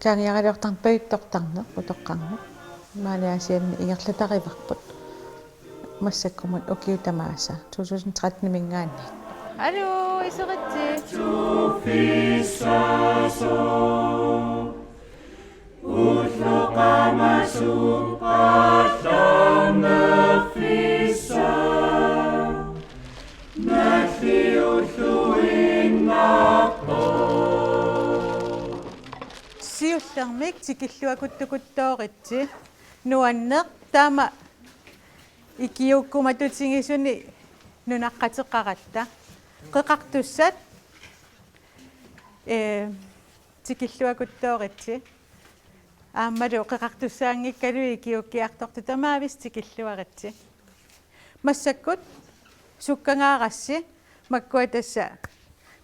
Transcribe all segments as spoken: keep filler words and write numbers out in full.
Qaangiaraliortarneq pajuttortarneq utoqqarneq. Maani Aasianni ingerlatarivarput. Massakkumut ukiut tamaasa to tusind tretten-iminngaanniit. Aluu, iseritsi. Siullermik tikilluakuttukuttoritsi. Nuanneq taama ikiuukkumatutigisuni nunaqqateqaratta. Qeqartussat, ee, tikilluakuttoritsi. Aammalu qeqartussaanngikkalu ikiuukkiartortut tamaaviisa tikilluaritsi. Massakkut sukkangaarassi makkua tassa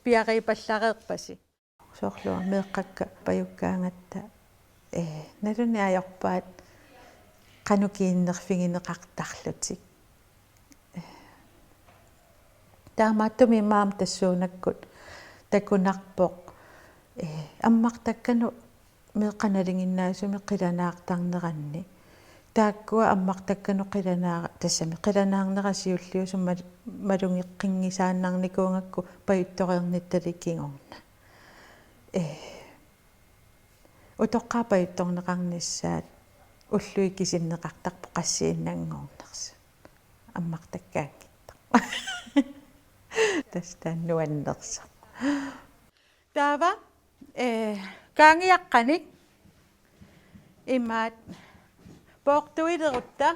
piariipallareerpasi. Soorlu meeqqakka pajukkaangatta, ee, nalunngilluinnarpaat qanoq kiinnerfigineqartarlutik. Ee, taamaattumik maani tassuunakkut takunarpoq, ee, ammartakkanut meeqqat nalinginnaasumik qilanaartarneranni. Taakkua ammartakkanut qilanaara-, tassami qilanaarnerat siulliusumik mal-, malugeqqinngisaannarnikuugakku pajuttoreernittalik kingorna. Ee, utoqqaat pajuttorneqarnissaat ulluikkut isinneqartarput qassiinnanngornersut. Ammartakkaanngitsoq. Tassa taanna nuannersoq. Taava, ee, qaangiaqqanik imaat poortuilerutta,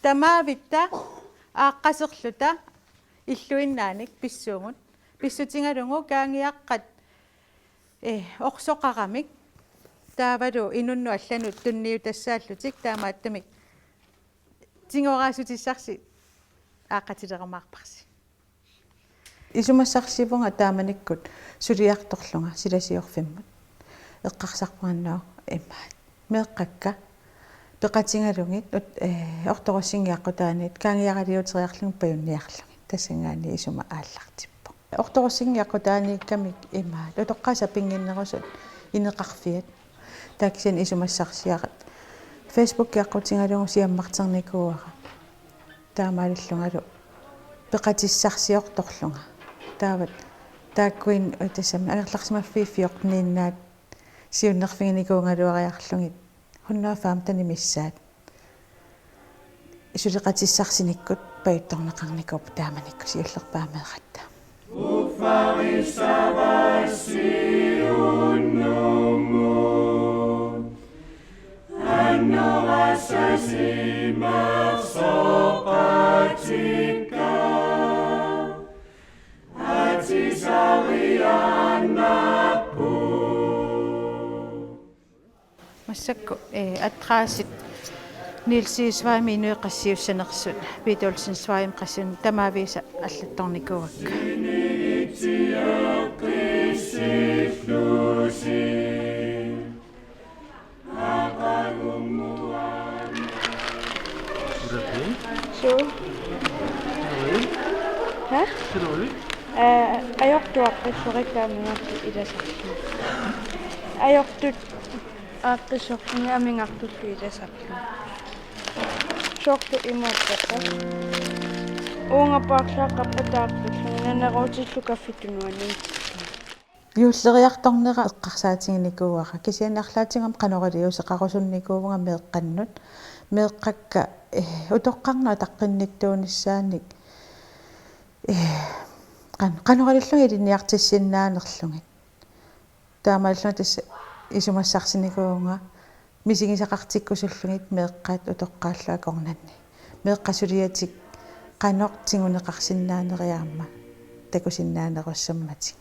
tamaavitta aaqqaserluta illuinnaanik pissuumut. Pissutigalugu qaangiaqqat, ee, orsoqaramik. Taavalu inunnut allanut tunniutassaallutik taamaattumik tigooraassutissarsi aaqqatilerumaarparsi. Isumassarsivunga taamanikkut suliartorlunga silasiorfimmut. Eqqarsarpunga imaat. Meeqqakka peqatigalugit ut-, ee, ortorussinngit aqqutaaniit qaangiaraliuteriarlugit pajunniarlugit. Tassanngaanniit isuma aallartippoq. Ortorussinngit aqqutaaniikkamik imaat. Utoqqaat sapinnginnerusut ineqarfiat. Taakku kisianni isumassarsiarat. Facebooki aqqutigalugu siammarternikuuara. Taamaalillungalu peqatissarsiortorlunga. Taavat taakkuin tassami angerlarsimaffiit fjorteniinnaat siunnerfiginikuugaluariarlugit hundrede og femten missaat suleqatissarsinikkut pajuttorneqarnikuupput taamanikkut siullerpaameratta. Massakkut, eh, adressit Niels Egedesvej minus qassiussanersut, Peter Olsens Vej qassiussanersut tamaaviisa allattornikuuakka. Suu. Hä? Aa, ajortut aaqqissorikka amigartut ilasarlugit. Ajortut aaqqissorlugit amigartullu ilasarlugit. Soorlu imaappoq. Uunga paarlaaqqappat aaqqillugit naneruutillu kaffitut nuanniit. Juulleriartornera eqqarsaatiginikuuara, kisianni arlaatigut aamma qanoriliuseqarusunnikuuvunga meeqqannut. Meeqqakka, eh, utoqqarnut ataqqinnittuunissaanik, eh, qan-, qanorilillugit ilinniartissinnaanerlugit. Taamaalillunga tassa isumassarsinikuuvunga misigisaqartikkusullugit meeqqat utoqqaallu akornanni. Meeqqat suliatik qanoq tiguneqarsinnaaneri aamma takusinnaanerussammatik.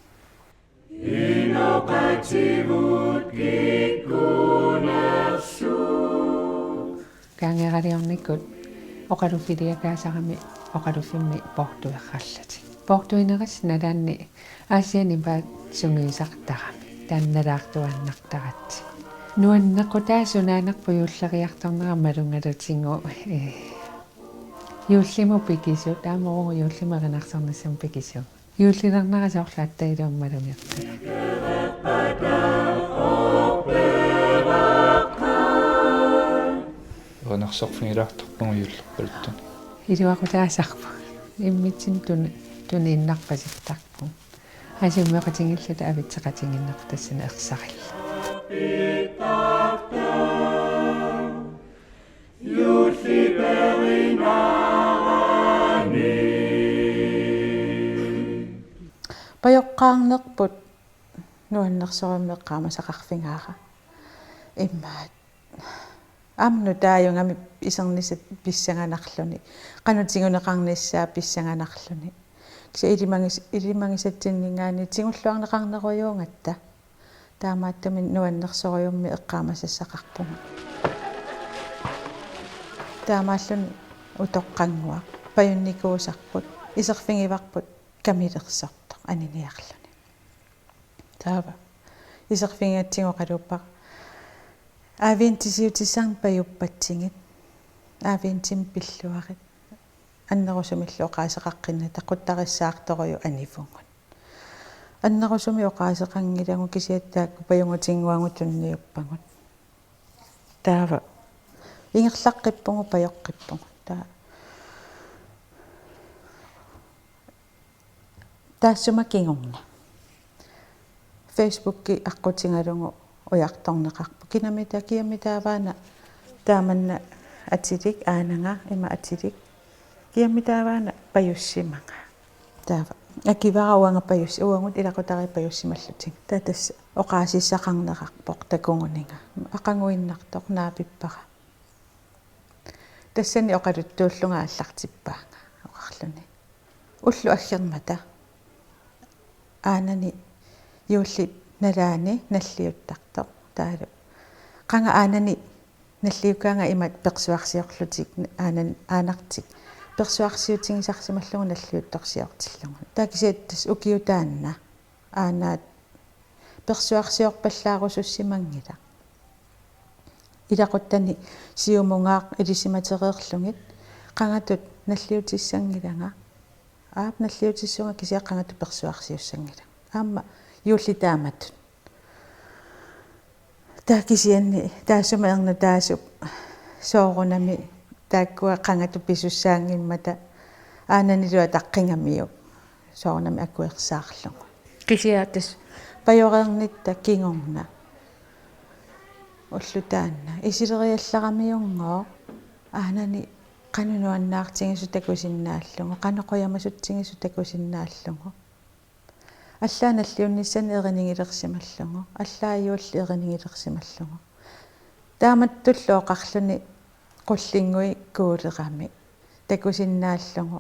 Qaangeeraliornikkut oqaluffiliakaasarami oqaluffimmi poortueqarlutik. Poortuinerisa nalaanni Aasianni paat sungiusartarami. Taanna nalaartuaannartaratsi. Nuannequtaasoq naanerput juulleriartornera malugalutigu, eh, juullimut pikisut, aamma uagut juullimut erinarsornissamut pikisut. Juullilernera soorlu attavilu aamma malugertut. Arsorfigilaartarpugut juullerpaluttunik. Iluaqutaasarpoq. Immitsinnut tun-, tuniinnarpasittarpugut. Asummeqatigiilluta avitseqatigiinnerput tassani ersarilluni. Pajoqqaarnerput nuannersorujussuarmik eqqaamasaqarfigaara. Immaqa aamma nutaajugami isernissaq pissanganarluni. Qanoq tiguneqarnissaa pissanganarluni. Kisianni ilimagis-, ilimagisatsinninngaanniit tigulluarneqarnerujuugatta. Taamaattumik nuannersorujussuarmik eqqaamasassaqarpugut. Taamaalluni utoqqannguaq pajunnikuusarput, iserfigivarput kamilersortoq aniniarluni. Taava iserfigigatsigu oqaluuppara: Adventisiutissannik pajuppatsigit. Adventimik pilluarit. Annerusumillu oqaaseqaqqinnata quttarissaartorujuk anivugut. Annerusumik oqaaseqanngilagut kisianni taakku pajugutinnguagut tunniuppagut. Taava ingerlaqqippugut, pajoqqippugut. Taava taassuma kingorna Facebooki aqqutigalugu ujartorneqarpoq. Kinami taa-, kiami taavaana taamanna atilik, aanaga ima atilik. Kiami taavaana pajussimanga. Taava akivara uanga pajus-, uagut ilaqutariit pajussimallutik. Taava tassa oqaasissaqarneqarpoq takuguniga. Aqaguinnartoq naapippara. Tassani oqaluttuullunga aallartippaanga oqarluni: Ullut aggermata aanani juullip nalaani nalliuttartoq. Taavalu qanga aanani nalliukkaanga ima persuarsiorlutik aanan-, aanartik persuarsiutigisarsimallugu nalliuttorsiortillugu. Taava kisianni tassa ukiup taanna aanaat persuarsiorpallaarusussimanngilaq. Ilaquttani siumungaaq ilisimatereerlugit qangatut nalliutissanngilanga. Aap, nalliutissunga kisianni qangatut persuarsiussanngilanga. Aamma juulli taamatut. Taava kisianni taassuma ernutaasup soorunami taakkua qangatut pisussaanngimmata aananilu ataqqigamiuk soorunami akuersaarlugu. Kisianni tassa pajoreernitta kingorna ulloq taanna isileriallaramiunngooq aanani qanoq nuannaartigisoq takusinnaallugu, qanoq qujamasutsigisoq takusinnaallugu. Allaat nalliunnissannik erinigilersimallugu, allaat juulli erinigilersimallugu. Taamattullu oqarluni qullinngui kuulerami takusinnaallugu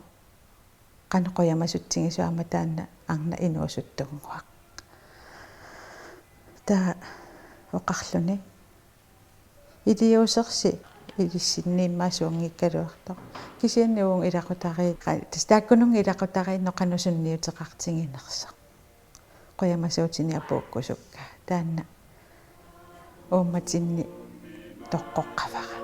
qanoq qujamasutsigisoq aamma taanna arnaq inuusuttunnguaq. Taava oqarluni: Iliuusersi ilissinni immaqa suunngikkaluartoq. Kisianni uagut ilaqutariit, qa-, tassa taakkununnga ilaqutariinnut qanoq sunniuteqartiginersoq. Qujamasuutinik apuukkusukkaa. Taanna uummatinni toqqoqqavara.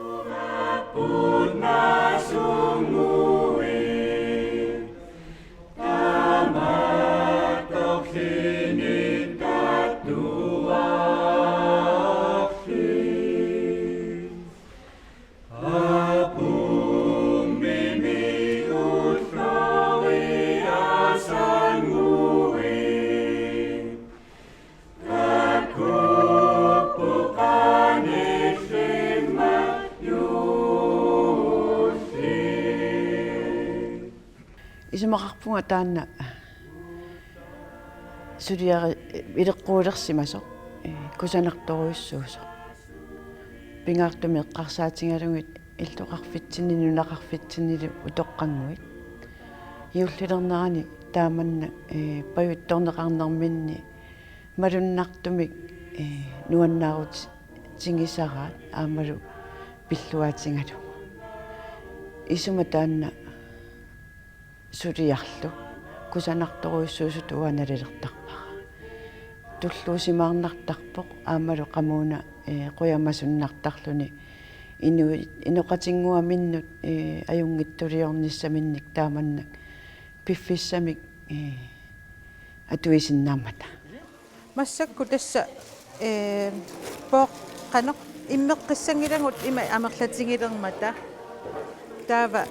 Isumaqarpunga taanna suliari-, ileqquulersimasoq, ee, kusanartorujussuusoq. Pingaartumik eqqarsaatigalugit illoqarfitsinni nunaqarfitsinnilu utoqqannguit. Juullilernerani taamanna, ee, pajuttorneqarnerminni malunnartumik, ee, nuannaarutigisaraat aammalu pilluaatigalugu. Isuma taanna suliarlu kusanartorujussuusutut uanga nalilertarpara. Tulluusimaarnartarpoq aammalu qamuuna, ee, qujamasunnartarluni inuit inoqatinnguaminnut, ee, ajunngitsuliornissaminnik taamannak piffissamik, ee, atuisinnaammata. Massakkut tassa, ee, pooq-, qanoq Immeqqissanngilagut ima amerlatigilermata. Taava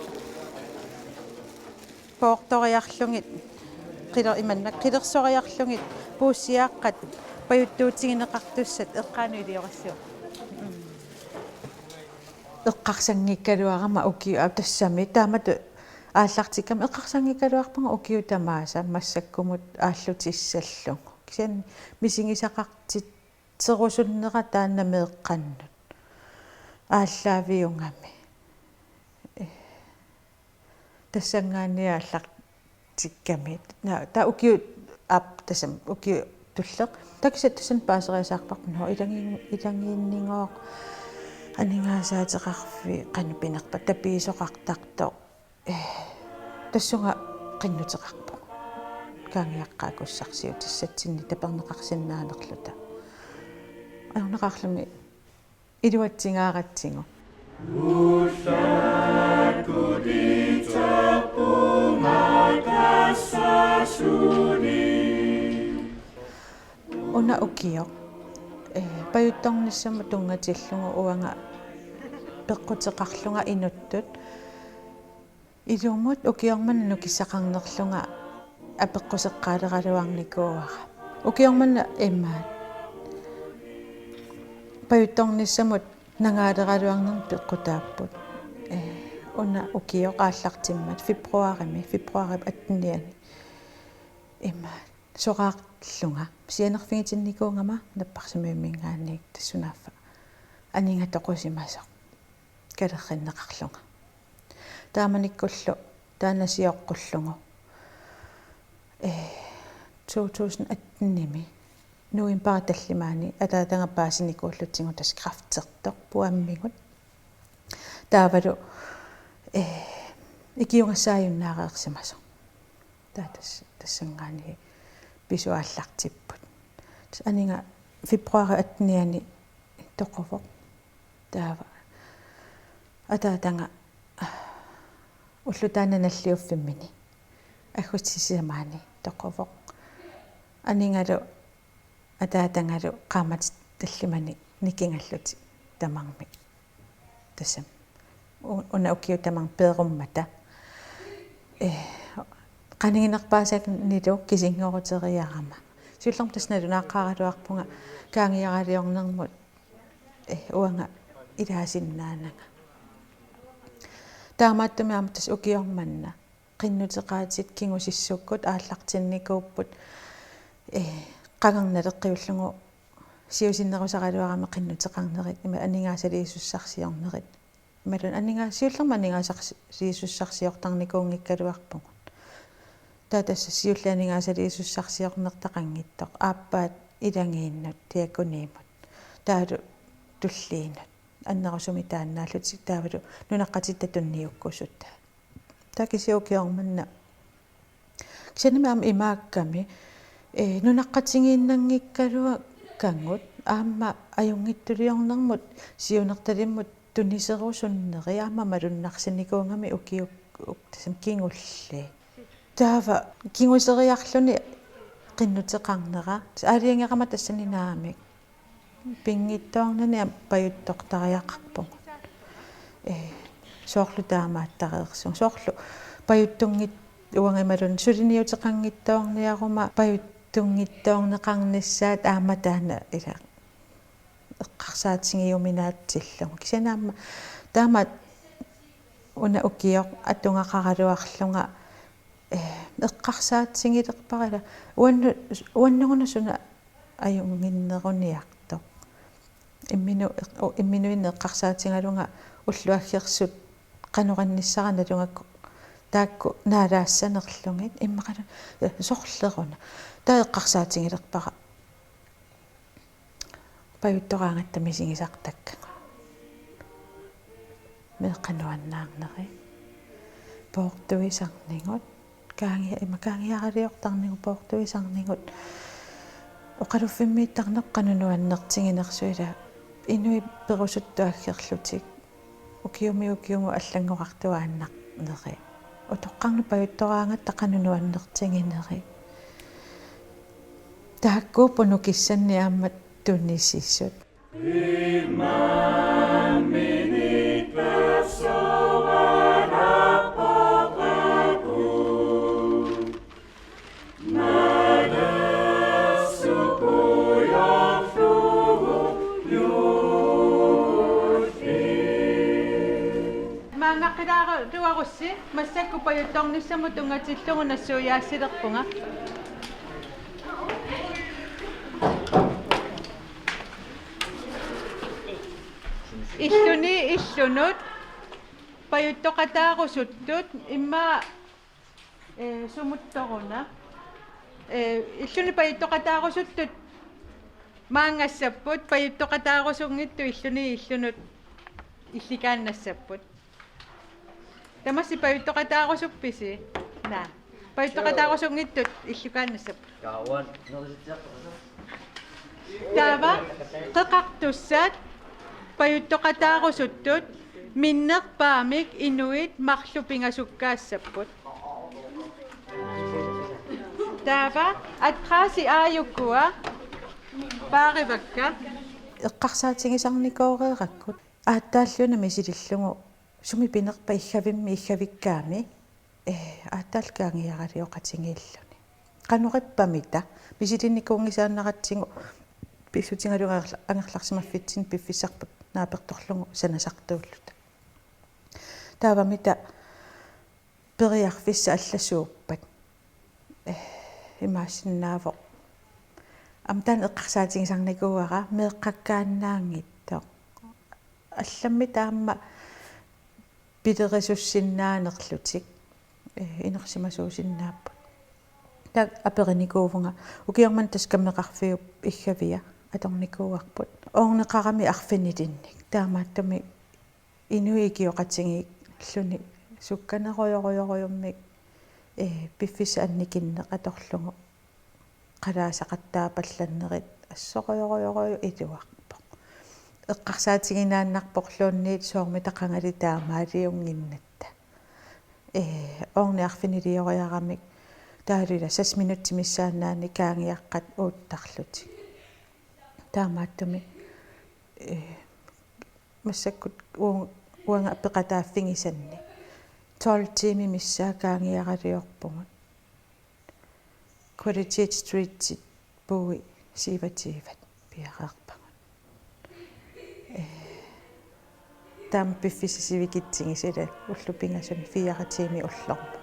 poortoriarlugit qiler-, imannak qilersoriarlugit puussiaaqqat pajuttuutigineqartussat eqqaanut iliorassaaq. Eqqarsanngikkaluarama ukiu-, aa, tassami taamatut aallartikkama eqqarsanngikkaluarpunga ukiut tamaasa massakkumut aallutissallugu. Kisianni misigisaqartitserusunnera taanna meeqqannut aallaaviugami. Tassanngaanniit aallartikkami. Na-, taava ukiut aap, tassami ukiut tulleq. Taava kisianni tassani paaseriasaarparput, nå, ilagi-, ilagiinnigooq aningaasaateqarfiit qanoq pinerpat tapiisoqartartoq. Eh, tassunga qinnuteqarpoq. Kaangiaqqaakkussarsiutissatsinnik taperneqarsinnaanerluta. Ajornaqaarluni iluatsingaaratsigu. Una ukioq, eh, pajuttornissamut tunngatillugu uanga peqquteqarlunga inuttut. Ilumut ukioq manna nukissaqarnerlunga apeqquseqqaaleraluarnikuuara. Ukioq manna imaat pajuttornissamut nangaaleraluarnermut peqqutaapput. Eh, una ukioq aallartimmat februarimi, februarip attenianni. Imaat soraarlunga. Sianerfigitinnikuugama napparsimmavimminiit tassa sunaaffa aninga toqusimasoq kalerrinneqarlunga. Taamanikkullu taanna sioqqullugu, eh, to tusind attenimi novembarip tallimaanni ataataga paasinikuullutigu tassa kræftertoq puammigut. Taavalu, eh, ikiugassaajunnaarsimasoq. Taava tas-, tassanngaanniit pisut aallartipput. Tassa aninga februarip attenianni toquvoq. Taava ataataga ulloq taanna nalliuffimmini aggustip sisamaani toquvoq. Aningalu ataatagalu qaammatit tallimanik nikingallutik tamarmik. Tassami. U-, una ukiut tamarmik peerummata. Eh, qaniginerpaasanilu kisinngoruteriarama. Siullermik tassa nalunaaqqaaraluarpunga kaangiaraliornermut, eh, uanga ilaasinnaananga. Taamaattumik aamma tassa ukioq manna qinnuteqaatit kingusissukkut aallartinnikuupput, eh, qangarnaleqqiullugu siusinnerusaraluarami qinnuteqarnerit, ima aningaasaliisussarsiornerit. Imaluunniit aningaas-, siullermik aningaasaliisussarsiortarnikuunngikkaluarpugut. Taava tassa siulleq aningaasaliisussarsiornertaqanngitsoq, aappaat ilagiinnut, Diakoniimut, taavalu tulliinut, annerusumik taannaallutik, taavalu nunaqqatitta tunniukkusuttaat. Taava kisianni ukioq manna. Kisiannimi aamma imaakkami, eh, nunaqqatigiinnanngikkaluakkagut, aamma ajunngitsuliornermut, siunertalimmut tuniserusunneri, aamma malunnarsinikuugami ukiuk-, uk-, tassami kingulliit. Taava kinguseriarluni qinnuteqarnera, aalajangerama tassani naamik. Pinngitsoornani aamma pajuttortariaqarpugut. Eh, soorlu taamaattareersugut. Soorlu pajuttunngit-, uanga imaluunniit suliniuteqanngitsoorniaruma pajuttunngitsoorneqarnissaat aamma taanna ila eqqarsaatigiuminaatsillugu. Kisianni aamma taama una ukioq atugaqaraluarlunga, eh, eqqarsaatigilerpara ila uannu-, uannuguna suna ajunnginneruniartoq. Imminu-, u-, imminuinnaq eqqarsaatigalunga ullup aggersut qanoq innissara nalugakku taakku naalaassanerlugit immaqalu, eh, sorleruna. Taava eqqarsaatigilerpara pajuttoraangatta misigisartakkagut. Meeqqat nuannaarnerit. Poortuisarnigut. Kaangi-, ima kaangiaraliortarnigut poortuisarnigut. Oqaluffimmiittarneq qanoq nuannertiginersoq ila. Inuit perusuttut aggerlutik. Ukiumi ukiumut allanngorartuaannarneri. Utoqqarnut pajuttoraangatta qanoq nuannertiginerit. Taakkuupput nukissanni aamma tunisisut. Taarussi massakkut pajuttornissamut tunngatillugu nassuiaassilerpunga. Illuni illunut pajuttoqataarusuttut immaqa, eh, sumuttoruna. Eh, illuni pajuttoqataarusuttut maanngassapput, pajuttoqataarusunngitsut illuni illunut illikaannassapput. Tamassi pajuttoqataarusuppisi? Naa. Pajuttoqataarusunngitsut illukaannassapput. Taava qeqartussat pajuttoqataarusuttut minnerpaamik inuit marluk pingasukkaassapput. Taava adressi aajukua paarivakka. Eqqarsaatigisarnikooreerakkut. Aatsaalluunniit misilillugu sumi pinerpa iggavimmi iggavikkaami, eh, aatsaallu qaangiaralioqatigiilluni. Qanoq ippamita, misilinnikuunngisaannaratsigu pissutigalugu angerla-, angerlarsimaffitsinni piffissarput naapertorlugu sanasartuulluta. Taavamita periarfissat alla suuppat. Eh, imaassinnaavoq. Aamma taanna eqqarsaatigisarnikuuara meeqqakkaannaanngitsoq. Allammi taama pilerisussinnaannerlutik, eh, inersimasuusinnaapput. Taava aperinikuuvunga ukioq manna tassa Kammeqarfiup iggavia atornikuuarput. Oorneqarami arfinilinnik. Taamaattumik inuit ikioqatigiilluni sukkanerujorujorujummik, eh, piffissap annikinneq atorlugu qalaasaqattaapallannerit assorujorujorujuit iluarpoq. Eqqarsaatiginaannarporluunniit soormita qangali taamaaliunnginnatta. Eh, oorneq arfinilioriaramik taavalu ila seks minutsit missaannaanni qaangiaqqat uuttarlutik. Taamaattumik, eh, massakkut uu-, uanga peqataaffigisanni tolv tiimit missaat qaangiaraliorpugut. Quality Street puui syvogtyve piareerpagut. Eh, taama piffissaq sivikitsigisilu ullut pingasut fire tiimit ullormut.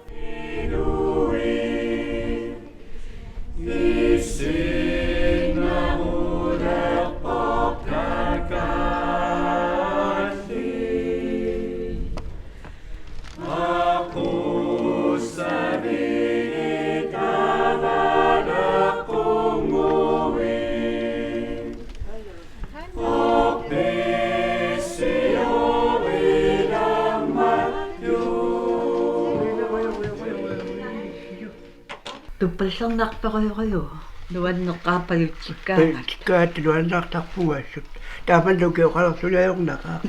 Tuppallernartorujorujuk. Nuanneqqaarpajutsikkaangat. Pajutsikkaat nuannertarpugut assut. Taamaalluki oqalersuliornaqaaq.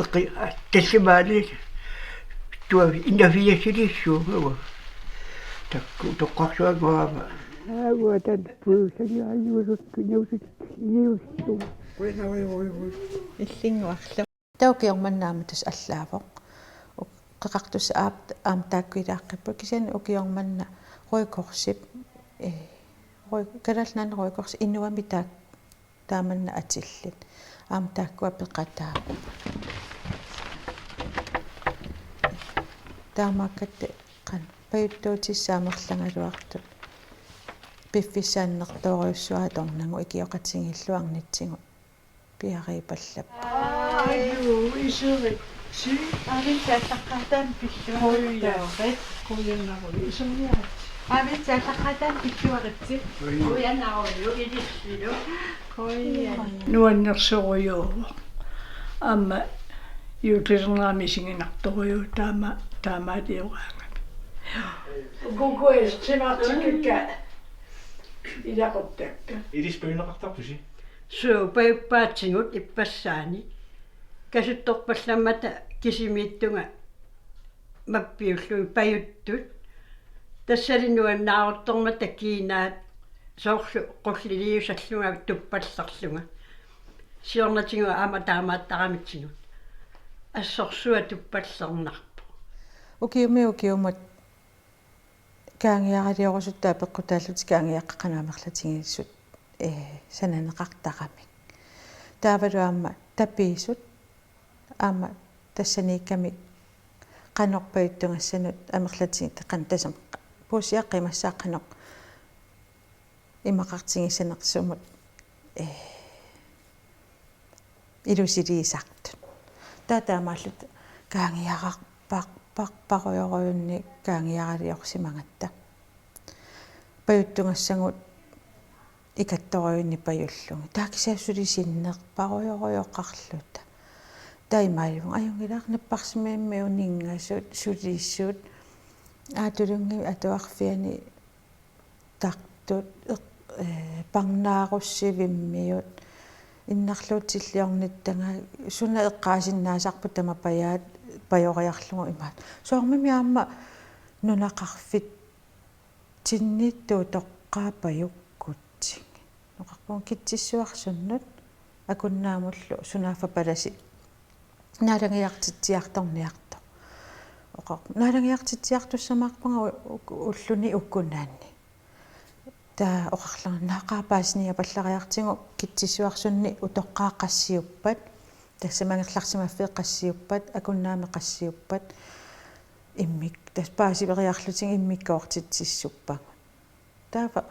Eqqi-, tallimaani. Tua innafiassilissuugu. Takku toqqarsuanngorama. Aagua tan puusaliajuusut kiniusit iniussu. Illinnguarlu. Taava ukioq manna aamma tassa allaavoq. Uk-, qeqartussat aap-, aamma taakku ilaaqqippoq kisianni ukioq manna Røde Korsip, eh, Rø-, Kalaallit Nunaanni Røde Korsip inuami taak-, taamanna atillit. Aamma taakkua peqataapput. Taamaakkatta qanoq pajuttuutissat amerlagaluartut piffissaq annertoorujussuaq atornagu ikioqatigiilluarnitsigut. Piariipallappoq. Aaju, iserit. Si? Aavitsi aallaqqaataani pilluarit. Qujanaq, iseriaat. Aavitsi aallaqqaataani pilluaritsi. Qujanarujussuaq ilissilu. Qujan. Nuannersorujussuuvoq. Aamma juullilernerani isiginartorujuk taama, taamaalioraangami. Kukuis simartikka. Ilaquttakka. Ilissi pajuneqartarpusi? Suu, pajuppaatigut ippassaani. Kasuttorpallammata kisimiittunga mappiullugit pajuttut. Tassali nuannaaruttormata kiinaat soorlu qulliliusallunga tuppallerlunga. Siornatigut aamma taamaattaramitsigut. Assorsuaq tuppallernarpoq. Ukiumi ukiumut qaangiaraliorusutut apeqqutaallutik qaangiaqqat qanoq amerlatigisut, eh, sananeqartaramik. Taavalu aamma tapiisut aamma tassaniikkamik Qanoq pajuttugassanut amerlatigisarput, qanoq tassami puussiaq qimassaaq qanoq imaqartigissanersugut, ee, ilusiliisartut. Taava taamaalluta kaagiararpar-, par-, parujorujunnik kaagiaraliorsimagatta. Pajuttugassagut ikattorujunnik pajullugit. Taava kisianni suli sinnerparujorujoqarluta. Taava imaaliivunga, ajunngilaq, napparsimmavimmi uninngasut, sulisut, Aatulunngivik atuarfiani tartut, eq-, ee, parnaarussivimmiut, innarluutilliornittanga, suna eqqaasinnaasarput tamapajaat pajoriarlugu imaattoq. Soormimi aamma nunaqarfitsinniittoq utoqqaat pajukkutsigit. Oqarpunga Kitsissuarsunnut Akunnaamullu sunaaffa palasi naalagiartitsiartorniartoq. Oqarpunga naalagiartitsiartussamaarpunga u-, u-, ulluni ukunani. Taava oqarlunga naaqaaq paasiniapallariartigu Kitsissuarsunni utoqqaat qassiuppat, tassami angerlarsimaffii qassiuppat, Akunnaami qassiuppat, immik-, tassa paasiveriarlutigit immikkoortitsissuppagut. Taava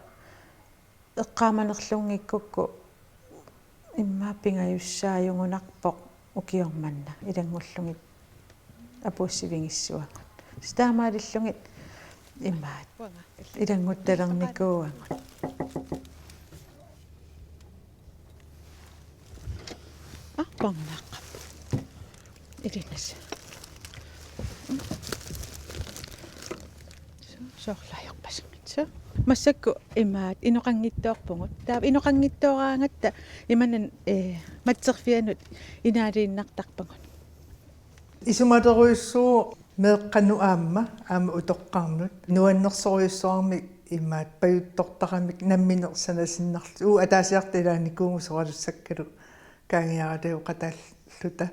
eqqaamanerlunngikkukku immaqa pingajussaajugunarpoq ukioq manna ilanngullugit apuussivigissuagut. Taamaalillugit imaat ilannguttalernikkuuagut. Ah, parnaaqqap. Ilinngas. Soorlu ajorpassuit. Massakkut imaat inoqanngitsoorpugut. Taava inoqanngitsooraangatta imannak, ee, matserfianut inaaliinnartarpagut. Isumalerujussuuvoq meeqqanut aamma, aamma utoqqarnut. Nuannersorujussuarmik imaat pajuttortaramik nammineq sanasinnarluta. Uu ataasiartoq ilaanikuuvugut soralussakkalu kaagiaralioqataalluta.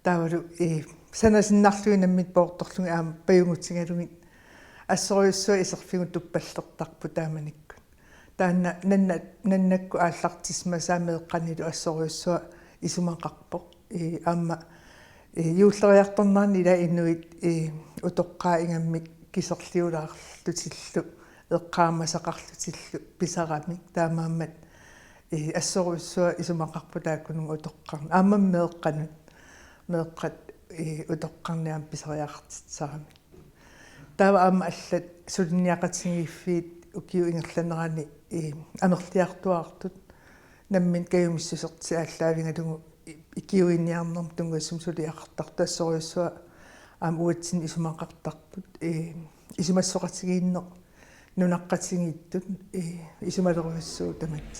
Taavalu, ee, sanasinnarlugit nammineq poortorlugit aamma pajugutigalugit assorujussuaq iserfigut tuppallertarput taamanikkut. Taanna nanna-, nannakkut aallartissimasaa meeqqanilu assorujussuaq isumaqarpoq. Ee, aamma, ee, juulleriartornerani ila inuit, ee, utoqqaat ingammik kiserliulaarlutillu, eqqaamasaqarlutillu pisaramik taamaammat, ee, assorujussuaq isumaqarput taakkununnga utoqqarnut. Aamma meeqqanut, meeqqat, ee, utoqqarnut aamma pisariaqartitsisaramik. Taava aamma allat suliniaqatigiiffiit ukiup ingerlanerani, ee, amerliartuaartut nammineq kajumissusertik aallaavigalugu i-, ikiuiniarnermut tunngasumik suliaqartartut assorujussuaq aamma uatsinnut isumaqartarput, ee, isumassoqatigiinneq nunaqqatigiittut, ee, isumalerujussuuvoq tamatta.